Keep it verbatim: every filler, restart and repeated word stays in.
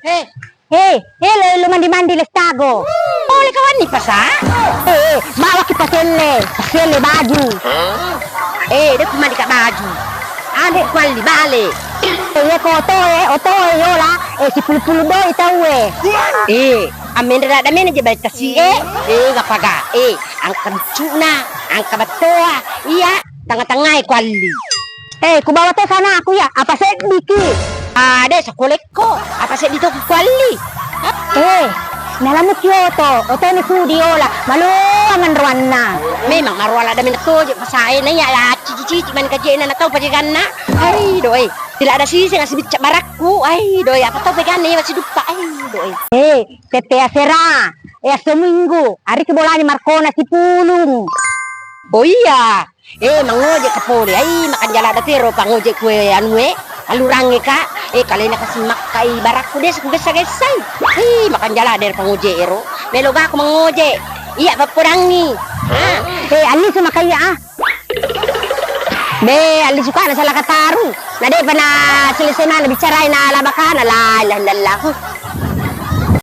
Eh, eh, elo, elo, mandi-mandi, let's go. Pole kawanni pasa? Eh, eh, bawaki paselle, paselle baju. Eh, de' ku mandi ka baju. Anu kualli bale. Eh, iya ko otoe, otoe yola, eh, sipulu-pulu doi tauwe. Eh, ammenre ladda mena je bale tasi e. Eh, gapaga. Eh, angka biccuna, angka battoa. Iya, tanga-tangae kualli. Eh, kubawa to sana aku ya, apa seddiki? Ah, de' sakolekko, apa seddi to kualli? Eh, nalamu ki oto, oto ni sudi ola, maloang anroanna. Memang maroa ladda mena toje pasae na iya la cici-cici mani kajena na tau pajeganna. Ai, doe. Tidak ada sisi ngasih bicak barakku. Ai, doe, apa tau peganna iya masih duppa. Ai, doe. Eh, tette asera, eh, asso minggu, ariki bolani markona sipulung. Oh iya, Eh, mangoje ka pole. Ai, makanjala da tero pangoje kue anue, alurange ka. Eh, kalena kasi makkai barakku de' sukugessa-gessai. Ai, makanjala de' pangoje ero. Melo gako mangoje. Iya pappodangi. Ah. Eh, alli su makaiya ah. Be, alli suka na salah kataru. Na de' pa na selesai mana bicarai na labakana. La ilaha illallah.